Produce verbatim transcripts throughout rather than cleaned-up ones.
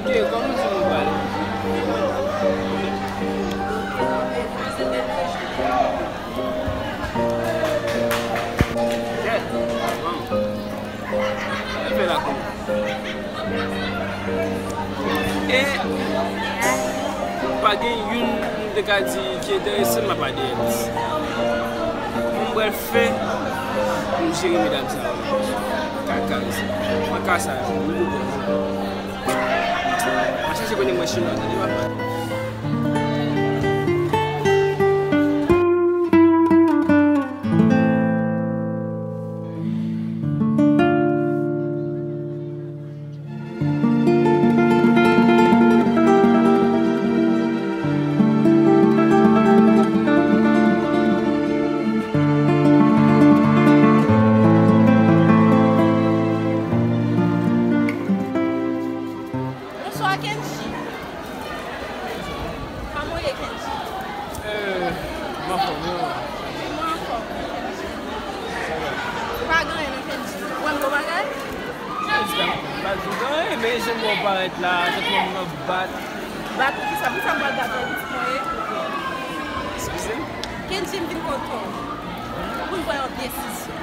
Ok, kòman w di nou pale? Kèt, bon. Sa l fè la kounye a? E pa gen youn m te ka di ki enterese m apa de Elvis. Kòman m pral fè pou m jere medam sa yo? Kaka sa. Mwen ka sa yo. Mwen konprann. Mwen chache konnen mwen chimè, tande papa. Bonswa, Kendji. Kòman w ye, Kendji? Eh, m anfòm, wi. Mwen anfòm, wi, Kendji. Sa va? Pa gen anyen, non, Kendji. Ou wè m gon bagay? Sa di la, m pa di w gen anyen, men jan m wè w parèt la, tankou yon moun ap bat. Bat ou kisa? Poukisa m pral bat ou? Pitit mwen ye? Eskize m? Kendji, m vin kote w pou n pran yon desizyon.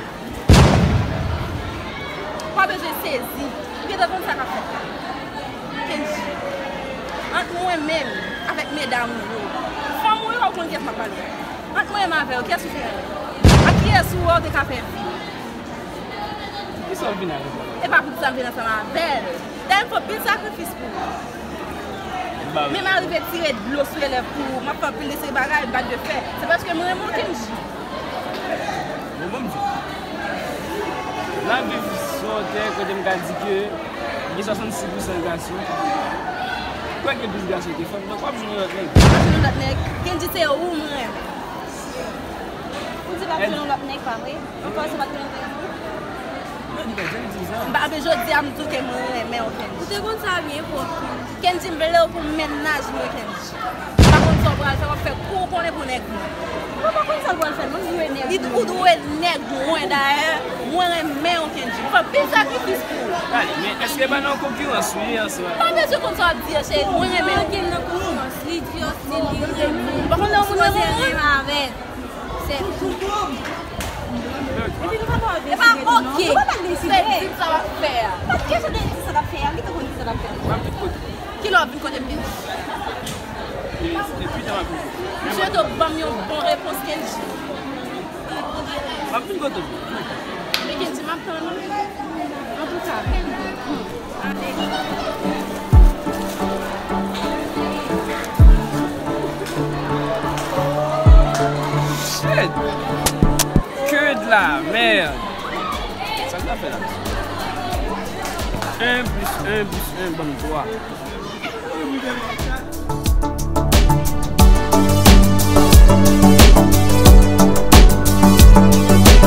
Ou pa bezwen sezi. Ou gentan konn sa k ap fèt la. Kendji, ant mwen menm avèk medam ou yo, fanm ou yo, ou konn kiyès m ap pale a. Ant mwen menm avè w, kiyès ou fè renmen? Ak kiyès ou wè w te ka fè vi? Poukisa w vin avèk mwen? E pa poukisa m vin ansanm avè l. Dayè, m fè anpil sakrifis pou ou. Ba wi. Men m arive tire dlo sou elèv pou ou. M ap fè anpil de seri bagay, bat de fè. Se paske m renmen w, Kendji. Bon, ban m di w. N ap viv sou yon tè kote m ka di ke gen swasannsis pousan gason. Kwè gen plis gason ke fanm, donk w ap jwenn yon lòt nèg. W ap jwenn yon lòt nèg. Kendji, se ou m renmen. Ou di w ap jwenn yon lòt nèg, pa vre? Ou panse w pa t gen yon nèg? Non, li pa janm di sa. M pa, men jodi a m di w ke mwen renmen w, Kendji. Ou te konn sa byen fò. Kendji, m vle w pou mennaj mwen, Kendji. M pa konn sa w pral fè, w ap fè kou w konnen pou nèg mwen. Mwen pa konn sa l pral fè, non, m dwe nèg mwen. Li, ou dwe nèg mwen, dayè, mwen renmen w, Kendji. M fè anpil sakrifis pou ou. Gade, men èske pa nan konkirans ou ye ansanm? M pa bezwen konn sa w ap di yo, cheri, mwen renmen w. Li di nan konkirans, li di yo si li renmen. Ou pa konn lè yon moun renmen w, mwen? Renmen avè l. Se tou. Epi nou pa pral deside, non. Nou pa pral deside. Se di m sa w ap fè a. Pa kesyon de di sa w ap fè a. Ou gentan konn ki sa w ap fè. M ap vin kote w. Kilè w ap vin kote m, Kendji? Epi, epi, m ap vin kote w. M swete w ban m yon bon repons, Kendji. M ap vin kote w. Men Kendji, m ap tann ou. Antouka. Shit! Que de la merde! Sa k ap fè la? Un plus un plus un ban m twa. Shit!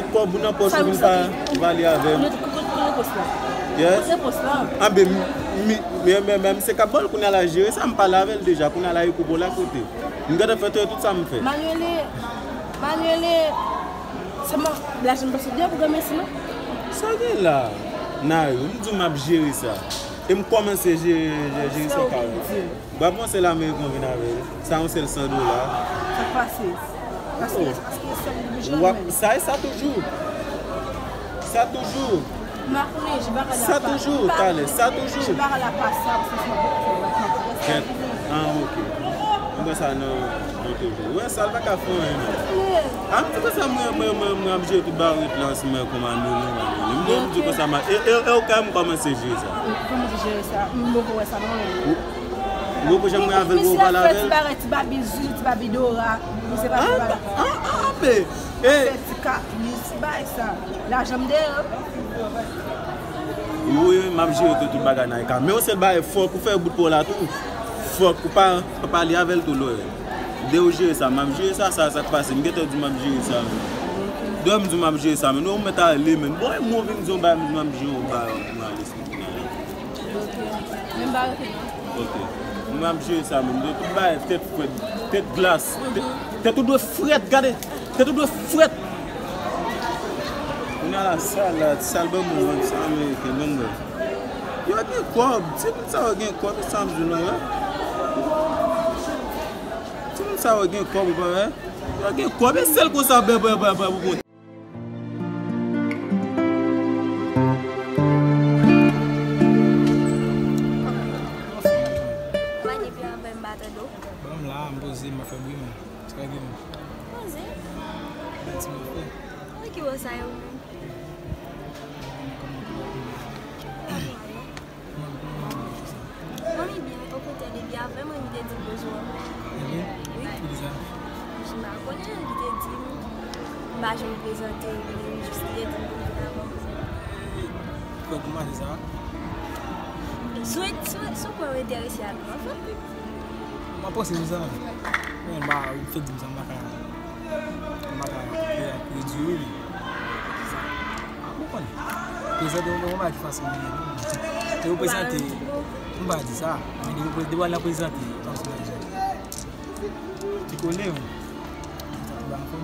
tout kòb ou nan pòch ou vin pa, ou pale avè m. Kote, kote, kote pòs la? Yes. Kote pòs la? Anben, m, m, m, m, m, se k ap ba w l kounye a la, jere sa, m pale avè l deja, kounye a la, e kou bò la kote. M gentan fè tout sa m fè. Manuele, Manuele, sèlman, lajan m pase byen pou granmesi, non? Sa gen la? Nayou, m di w m ap jere sa. E m kòmanse jere, jere, jere san karant. W ap yon sèl ameriken w vin avè l. Sa yon sèl san dola. Sa k pase? Paske, paske sèl li bezwen. W ap, sa e sa toujou. Sa toujou. Sa toujou, talè, sa toujou. Kèt. Ah, ok. Mwen sa nan, nan toujou. Wè, sa l pa ka fè anyen, non. Ah, m di konsa, mwen, mwen, mwen, mwen ap jere tout bagay ret la, si mwen kòm Manuele, Manuele. M di, m di konsa, ma, e, e, e, ou ka m kòmanse jere sa. Kòmanse jere sa. M poko wè sa, non. Ou, ou poko janm wè avè l, ou poko pale avè l. Ti bagay, ti babi Zuzu, ti babi Dora. Ou se pa ti bagay. Ah, ah, ah, men, e. Fè ti kapris, ti bagay sa. Lajan m deyò. Wi, wi, m ap jere tou, tout bagay nan ka. Men yon sèl bagay, fòk ou fè bout pa w la tou. Fòk ou pa, pa pale avè l tou lè. Dè ou jere sa, m ap jere sa, sa, sa k pase. M gentan di m ap jere sa. Dè m di m ap jere sa, men nou mèt ale, men. Bon, e mwen vin di yon bagay, m di m ap jere yon bagay, m ale sou kounye a. Ok. Menm bagay ke nou. Ok. M ap jere sa, men. Tout bagay, tèt frèt, tèt glas, tèt, tèt ou dwe frèt, gade. Tèt ou dwe frèt. Kounye a la, sa la, sa l ban mwen, sa ameriken, ban mwen. Yo gen kòb, timoun sa yo gen kòb, e sa m di w la, wi. Timoun sa yo gen kòb, ou pa wè? Yo gen kòb, e sèl konsa, bè, bè, bè, bè, bè, bè. Mwen depi anvan m pa tande w. Bon, m la, m poze, m ap fè bri, men. Tranquilman. Poze. Bèl ti mafya. Mwen ki wè sa yo menm. Mwen byen, okontrè, depi avè mwen, li te di m bonjou an. Ebyen, wi. Ki di sa? M pa konnen, li te di m, m pa janm prezante, li menm jis li te di m pou m vin avè w. Fòk ou mache sa? Sou, sou, sou pwen ou enterese ak mwen, fòk. Mwen panse sou sa. Men, ba, ou fèk di m sa, m pa ka, m pa ka redui, wi. Sa, a, ou konnen. Prezante yon bagay ki fasil, non. Te ou prezante, m pa di sa. Men depi ou pre-, depi w al nan prezante, m ap sou lajan. Ti kole, wi. Sa tou ba anfòm.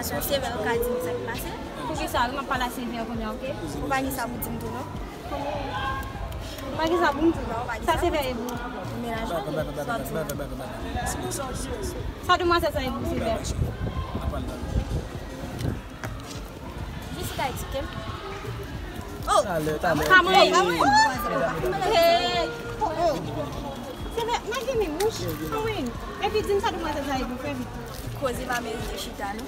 Sè Sevè, ou ka di m sa k pase? Poukisa? Wi, m ap pale a Sevè kounye a, oke? Ou pa gen sa pou di m tou, non? Ou pa gen sa pou m di w? Non, ou pa gen sa pou m di w. Sa Sevè ye pou ou? Menaj mwen, wi. Sa w di? Sa demwazèl sa ye pou ou, Sevè? Jessica etike m. Oh! Talè, talè. Kamwen! Hey! Oh! Sevè, lage men, wouch. Kamwen! Epi di m sa demwazèl sa ye pou ou, fè vit. Koze pa merite chita, non.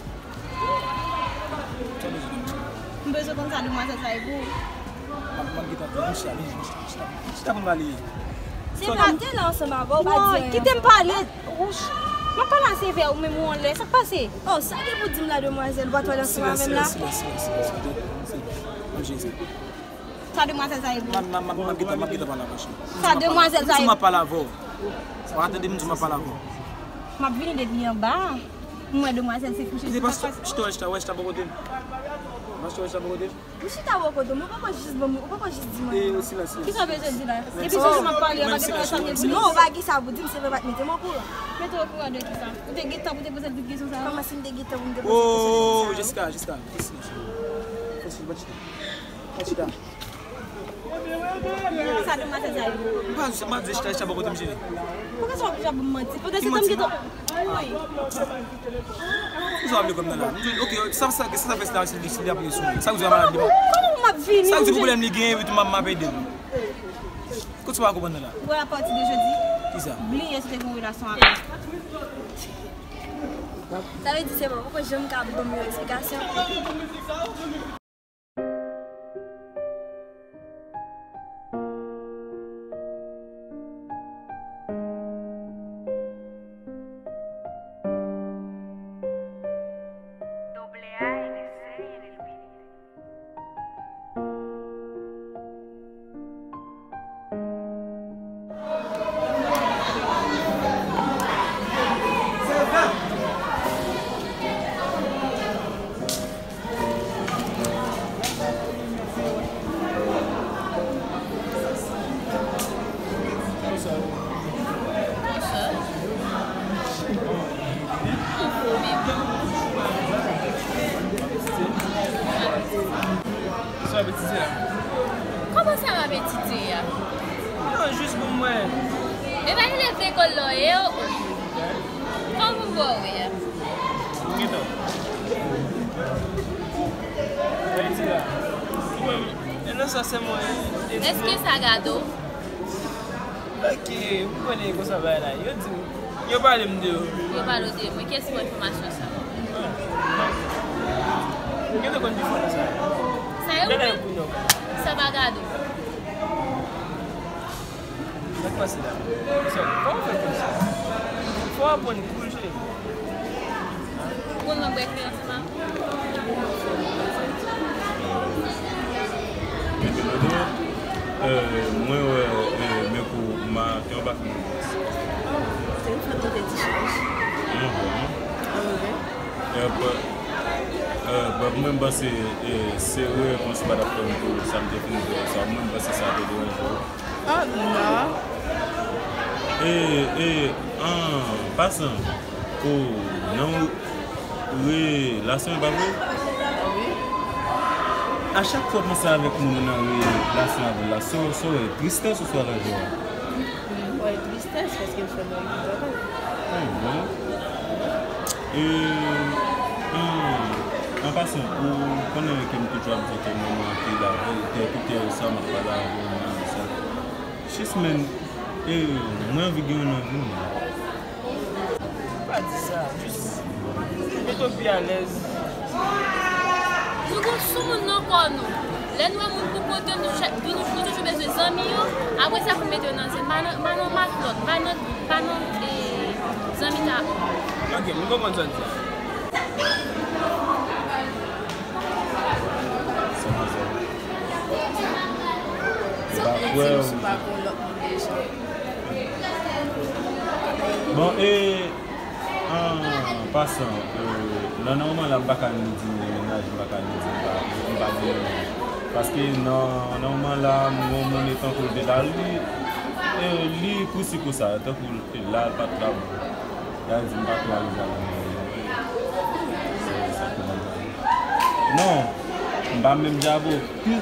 M bezwen konn sa demwazèl sa ye pou ou. M ap, m ap gentan di w, chita, vini, chita, chita, chita pou m pale. Se pa m te la ansanm avè w, ou pa di anyen. Kite m pale. Wouch. M ap pale a Sevè, ou menm ou anlè. Sa k pase? Oh, sa gen pou di m la, demwazèl, ou pa t wè l ansanm avè m la? Silans, silans, silans, silans, silans. Mwen jezi. Sa demwazèl sa ye pou ou? M ap, m ap, m ap, m ap gentan, m ap gentan pale avè w, cheri. Sa demwazèl sa ye pou ou? M ap pale avè w. Ou pa tande m di m ap pale avè w. M ap vini depi anba a. M wè demwazèl se kouche. Kite pastè, chita, chita, wè, chita bò kote m. Pastè, chita bò kote m. Ou chita bò kote m, ou poko jis ban m, ou poko jis di mwen. E, silans, silans. Kisa w bezwen di la? Epi se ou m ap pale, ou pa gen dwa sa vle di. Non, ou pa gen sa pou di m, se vre pa t mete m okouran. Mete w okouran de kisa? Ou te gen tan pou te poze l tout kesyon sa yo? Kòman si m te gen tan pou m te poze l kesyon sa yo? Oh, Jessica, Jessica, silans, silans. Fò chita, fò chita. Fò chita. Sa demwazèl sa ye? M pa, m pa di chita, chita bò kote m, cheri. Poukisa w ap ap manti? Poutèt se tanm ki to. Wi. Poukisa w ap vle kòm nan la? M di, oke, sa, sa, sa, sa fè sila, si, si li ap vini sou mwen. Sa w di a malad li? Kòman m ap vini? Sa w di pwoblèm li genyen, epi tou m ap, m ap ede l. Kote w pa konprann nan la? Wè, apati de jodi. Kisa? Bliye si w te gen yon relasyon avè l. Sa vle di se bon, poko janm ka ban m yon eksplikasyon. Sa apetite a. Kòman sa apetite a? Non, jis pou mwen. E pa ki leve kò lò e yo. Kòman pou wè a? Gentan. Ayiti la. Mwen, e nan sa se mwen. Èske sa gade w? Ok, ou konnen konsa bagay la. Yo di m, yo pale m de yo. Yo pale w de yo. Mwen, kiyès ki ba w enfòmasyon sa? Yo te konn pifò nan sa. Sa yo? Sa pa gade w. Sa k pase la? Sa, kòman w fè konn sa? Fò w aprann kou l, cheri. Ou konn lang bèk li ansanm? Mwen wè, men kou ma te yon bak mwen. Se yon fanm ki te di chaj. Mhm. Ah, ok. E, bò, e, bò, mwen, m panse, e, se repons pa t ap fè m pou sa m te fin fè sa. Mwen, m panse sa te deranje w. Ah, non. E, e, an pasan, ou nan relasyon, e pa vre? Wi. A chak fwa w panse avèk moun ou nan relasyon avè l la, sa w, sa w wè, tristès oswa lajwa? M wè tristès, paske l fè mwen okipe travay. Ah, bon. E, an, an pasan, ou konnen ke m toujou ap di ke manman an te la verite, tout sa m ap pale avè w, manman sa. Jis men, e, mwen anvi gen youn nan vi m. Pa di sa, jis mete w pi alèz. Nou gon soumoun nan kò nou. Lè nou wè moun pou kont yo, nou chè-, nou, nou toujou bezwen zanmi yo. Apre sa, pou mete yo nan zen, pa nan, pa nan matlòt, pa nan, pa nan, e, zanmi ta. Ok, m konprann sa w di a. Sa vle di m si w pa gon lòt moun deja. Bon, e, an pasan, e, nan, nan moman la, m pa ka ni di mennaj, m pa ka ni di m pa, m pa gen. Paske nan, nan moman la, m gon moun e tankou l te la, li, e, li pouse konsa, tankou l te la, l pa t la, bon. Sa vle di m pa twò alèz avè l. Se sa k Non, m pa menm djabo. Pi,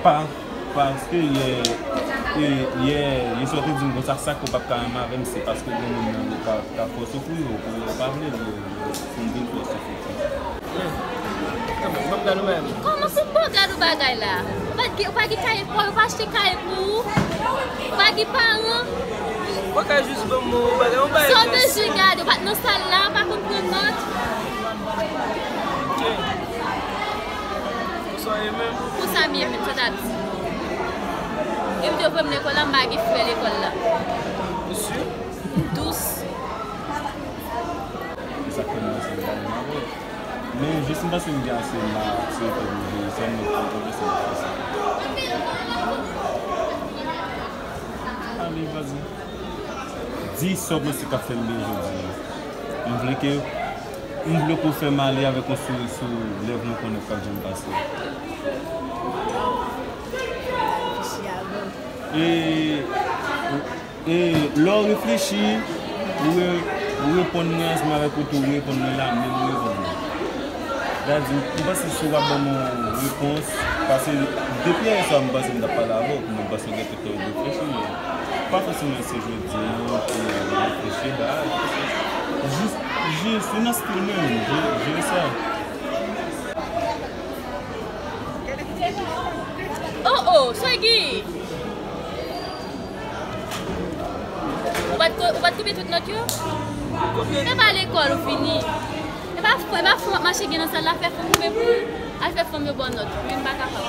pa, paske yè, e, yè, yè sòti di m konsa, sa ke w p ap ka renmen avè m, se paske gen moun nan ka, ka fè w soufri, ou, ou pa vle, ou, ou, ou vin fè w soufri. Kòman pou m gad ou menm? Kòman pou m pa gad ou bagay la? Ou pa gen, ou pa gen kaye pou ou, ou pa achte kaye pou ou, ou pa gen paran. Ou ka jis ban m yon bagay, yon bagay. Sa w bezwen gade, ou pa t nan sal la, ou pa konn pran nòt. Ok. Konsa w ye menm? Konsa m ye menm, sa w ta di. E m te vre m lekòl la, m pa gen frè lekòl la. Ou si? M dous. E sa k fè m lanse l la menm avè w. Men jis m panse m gen ase ma, ase otorite, sèlman pou m pwofese m ap fè sa. Ale, vas-y. Di sa w panse k ap fè m byen jodi a. M vle ke, m vle ke w fè m ale avèk yon souri sou lèv mwen, konnen k ap janm pase. E, e lè w reflechi, ou re-, ou reponn mwen ansanm avèk ou tou, ou reponn mwen la, menm ou reponn mwen. Dadi, m panse si w pa ban m yon repons, paske depi yè swa m panse m t ap pale avè w, men m panse w gentan fè w reflechi, men pa fòseman se jodi a pou w reflechi, ba, jis, jis, ou nan stil mwen menm, je, je sa. Oh, oh, Swaggy! Ou pa t ko-, ou pa t kopye tout nòt yo? Kopye. Se pa lekòl ou vini. E pa fò, e pa fò w ap mache gen nan sal la, fè fanm ou men pou al fè fanm yo ba w nòt. Men m pa kapab.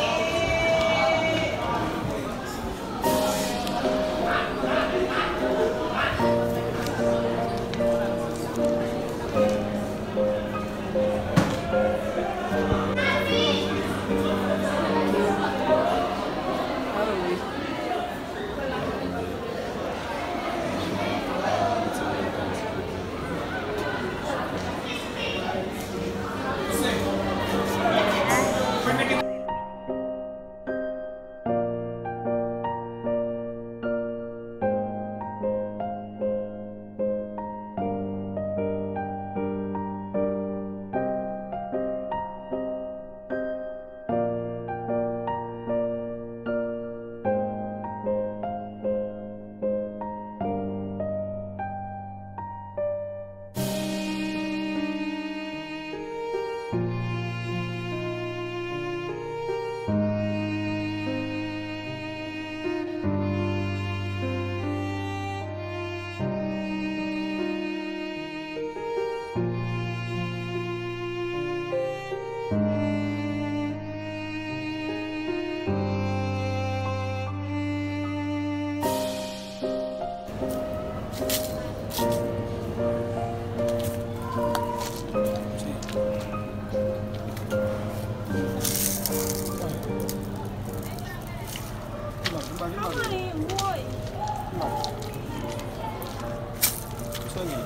Sa w gen?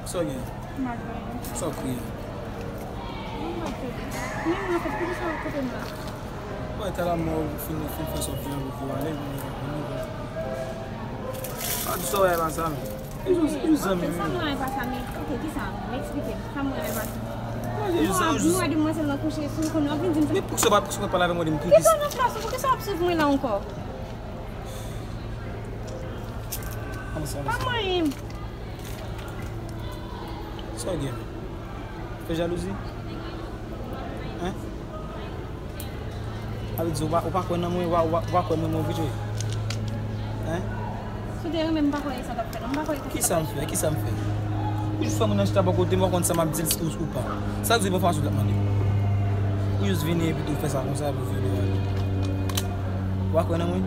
Sa w gen? M pa gen anyen. Sa w kriye? M pa kriye. Men mwen, fèt, poukisa w kote m la? Mwen, talè mò, fin, fin fè sa w fè an, pou w ale, mwen, mwen, mwen. Pa di sa w wè la sa, non. E jis, e jis zanmi m. Sa m wè pa sa, men, ok, kisa? Men eksplike m. Sa m wè pa sa. Non, e jis zanmi. Mwen, mwen, demwazèl lan kouche sou l, kounye a w vin di m sa. Men poukisa w pa, poukisa w pa pale avè mwen de m ki, ki... Kite w nan plas ou, poukisa w ap swiv mwen la ankò? Ann, sa, pa manyen m. Sa w gen? Fè jalouzi? Hein? Sa vle di, ou pa, ou pa kwè nan mwen, ou pa, ou pa, ou pa kwè nan mwen vre, Joe? Hein? Si w te renmen m, m pa kwè e sa w t ap fè, non, m pa kwè e sa w t ap fè. Kisa m fè? Kisa m fè? Ou jis fè moun nan chita bò kote m, ou pa konn sa m ap di l, ou, ou pa. Sa vle di, bon, fòm sou tèt mande. Ou jis vini epi tou fè sa konsa pou vini. Ou pa kwè nan mwen?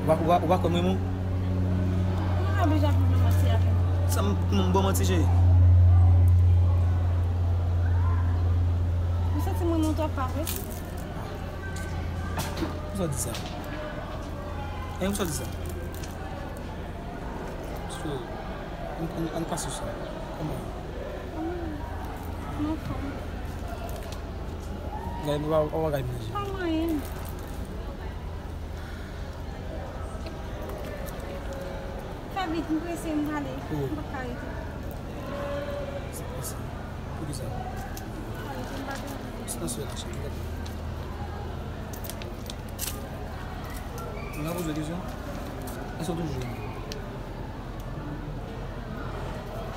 Ou pa, ou pa, ou pa kwè mwen, mwen? Mwen pa bezwen ap vin manti avè m. Sa m, m, m bon manti, cheri? Ou santi m renmen w twòp, pa vre? Poukisa w di sa? Hein, poukisa w di sa? So, ann, ann, ann pase sou sa. Kòman? Kòman? M anfòm. Gade, ou pa, ou pa gade manje. Pa manyen m. Fè vit, m prese, m prale. Oh. M pa ka rete. Se prese. Poukisa? Silans la, cheri. Mwen ap poze w kesyon. Èske w toujou renmen?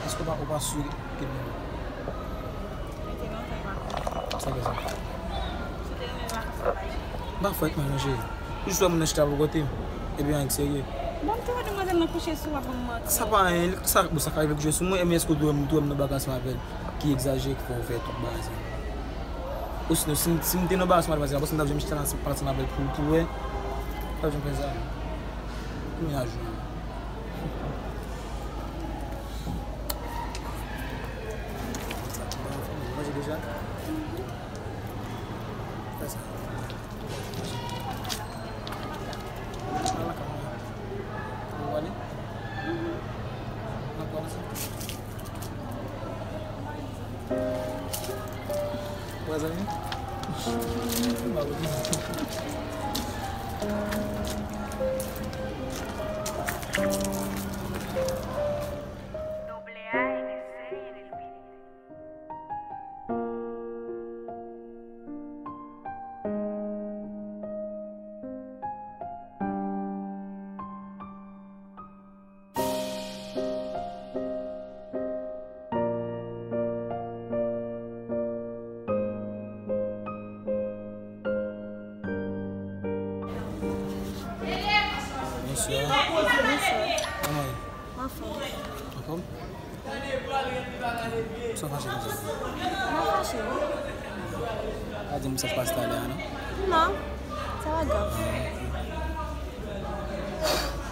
Èske w pa, ou pa si ke m renmen? Sa k fè sa? M pa fè ak mwen, non, cheri. Jis wè moun nan chita bò kote m. Epi anyen k serye. Bon, m te wè demwazèl nan kouche sou w ap ban m manti. Sa pa anyen, sa, bon, sa ka rive kouche sou mwen, men èske w tou wè m, tou wè m nan bagay ansanm avè l ki egzajere, ki fè w fè tout bagay sa? Osinon, si m, si m te nan bagay ansanm avè l, m panse m t ap janm chita ansanm avè l pou, pou wè. M t ap janm fè sa. Kounye a jou. Manje deja? Fè sa. Ou ale? Ou pral sa? Ou pral zanmi? Bonswa. Bonswa. Kòman w ye? Anfòm. Anfòm? Sa w fache konsa? Mwen fache, wi. Pa di m sa k pase talè a, non? Non, sa pa grav.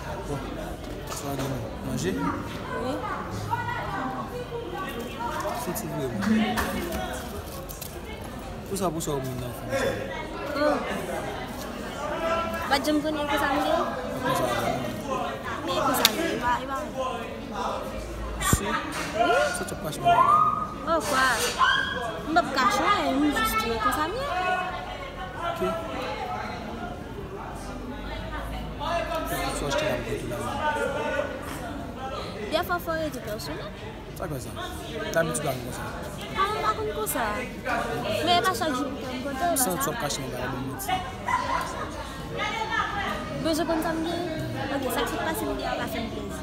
Ah, ok. Bon, sa w gen manje? Wi. Soti vre, wi. Pou sa, pou sa w vin nan fanm sa? Oh. Ou pa t janm konnen konsa m ye? Konsa w ye? Men konsa m ye, e pa, e pa mwen. Si? Wi. Sa w t ap kache mwen? Oh, kwa? M p ap kache w anyen, m jis di w konsa m ye. Ok. Sa w achte la pou tout la? Dèfwa fò w rete pèsonèl. Sa k fè sa? Dabitid pa vin konsa. Ah, m pa konn konsa. Men e pa chak jou pou fè m kontan, e pa sa. San w t ap kache m, pa ban m manti. Bezwen konn sa m gen? Ok, sa k sot pase m gen an pa fè m plezi.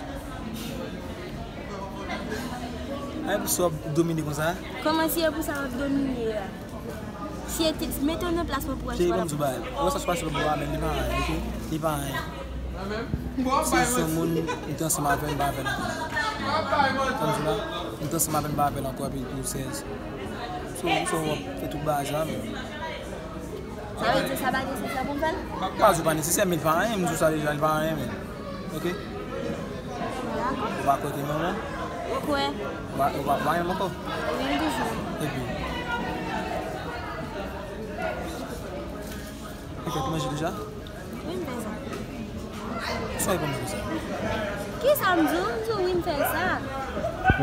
Ay, pou sa w ap domine konsa? Kòman si e pou sa w ap domine a? Si e te, mete w nan plas mwen pou wè si w ap. Cheri, ban m di w bagay. Ou wè sa k sot pase m gen an, men li pa anyen, ok? Li pa anyen. Se yon moun, m te ansanm avè l, m pa avè l ankò. Tann di la, m te ansanm avè l, m pa avè l ankò, epi l tou sèz. So, so, w ap fè tout bagay sa, men. Sa vle di sa pa nesesè pou m fè l? M pa di w pa nesesè, men l pa anyen, m di w sa deja, l pa anyen, men. Ok? Dakò. Ou pa kwè ke m renmen w? M kwè. Ou pa, ou pa, ou pa renmen m ankò? Wi, m toujou renmen w. Epi? Ou fèk manje deja? Wi, m fè sa. Sa w pa manje sa? Kisa m di w? M di w wi, m fè sa.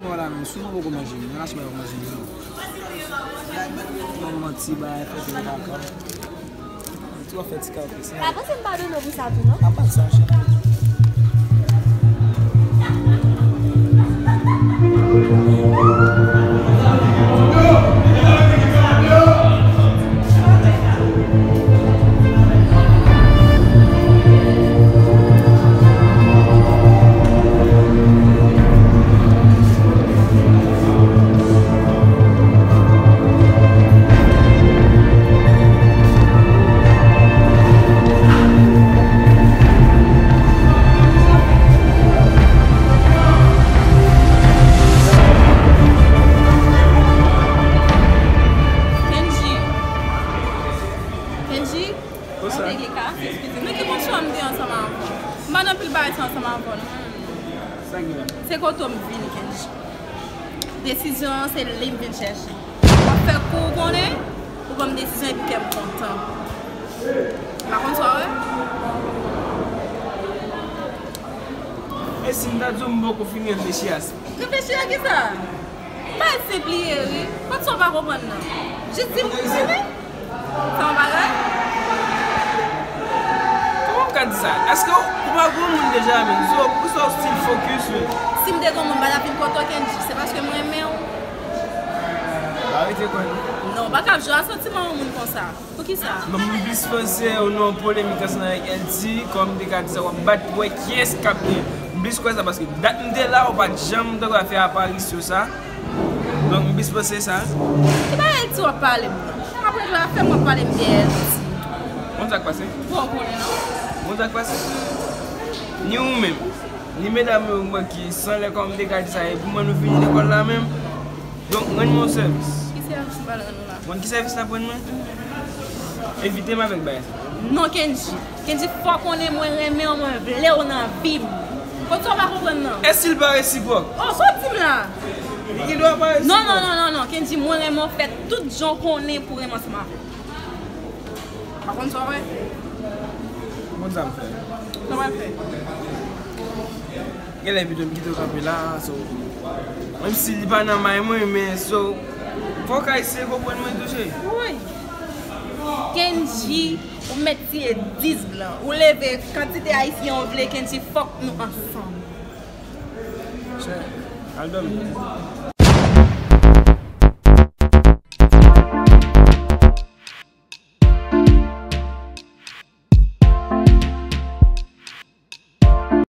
Bon, la menm, si w poko manje, men rache mwen manje menm. Bon, manti, bay, fè ti kaka. Ti w ap fè ti kaka, se. Pa panse m padone w pou sa tou, non? Apa sa, cheri. Kendji. Kendji. Mwen te gen ka, eskize m. Men ki bon chwa m te ansanm avè w. M pa nan pil bagay sa ansanm avè w, non. Sa gen? Se kote w m vini, Kendji. Desizyon an, se li m vin chèche. W ap fè kou w konnen, ou ban m desizyon epi kè m kontan. M pa konn sa w wè. E si m ta di w m poko fin reflechi a sa? Reflechi a kisa? Bagay senp li ye, wi. Kot sa w pa konprann nan? Jis di m wi, wi. Sa yon bagay? Kòman m ka di sa? Èske ou pa gon moun deja, menm? So, poukisa w still focus, menm? Si m te gon moun, m pa t ap vin kote w, Kendji. Se paske m renmen w. Arete kwè nou. Non, ou pa ka ap jwe a santiman yon moun konsa. Poukisa? Non, m plis panse ou nan polemik ansanm avèk L T, kòm m te ka di sa, w ap bat pou wè kiyès k ap gen. M plis kwè sa paske dat m te la, ou pa t janm tankou ap fè aparisyon sa. Donk, m plis panse sa. Ki bagay L T w ap pale m nan? Apre la, fè mwen pale m de L T. Konn sa k pase? Bon, konnen non. Konn sa k pase? Ni ou menm, ni medam yo mwen ki san lè kòm m te ka di sa, e pou mwen nou fini lekòl la menm. Donk, rann mwen yon sèvis. Ki sèvis m pral rann ou la? Mwen ki sèvis la pran mwen? Evite m avèk bagay sa. Non, Kendji. Kendji, fò konnen mwen renmen w, mwen vle w nan vi m. Konn sa w pa konprann nan? Èske l pa resipwòk? Oh, sa w di m la? Li gen dwa pa resipwòk. Non, non, non, non, non, non. Kendji, mwen renmen w fè tout jan w konnen pou renmen ansanm avè m. Pa konn sa w wè? Konn sa m fè. Sa w wè fè? Genlè pito m kite w kanpe la, so. Menm si li pa nan may mwen, men so. Fò w ka eseye konprann mwen tou, cheri. Woy! Kendji, ou mèt tiye dis blan. Ou leve kantite ayisyen ou vle, Kendji, fòk nou ansanm. Chè, al dòmi.